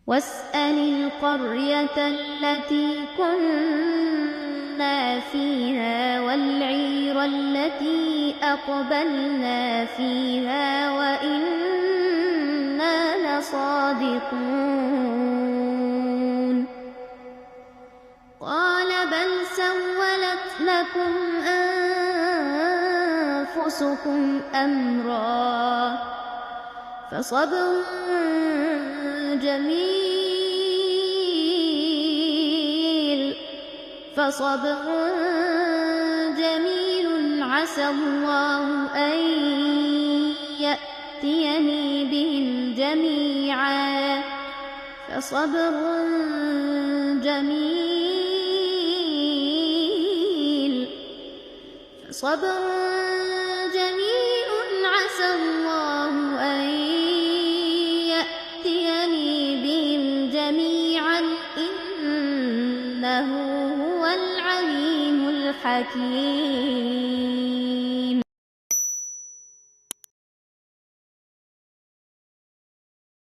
واسأل القرية التي كنا فيها والعير التي أقبلنا فيها وإنا لصادقون قال بل سولت لكم أنفسكم أمرا فصبر جميل عسى الله أن يأتيني بهم جميعا فصبر جميل عسى الله أن يأتيني بهم جميعا إنه هو العليم الحكيم.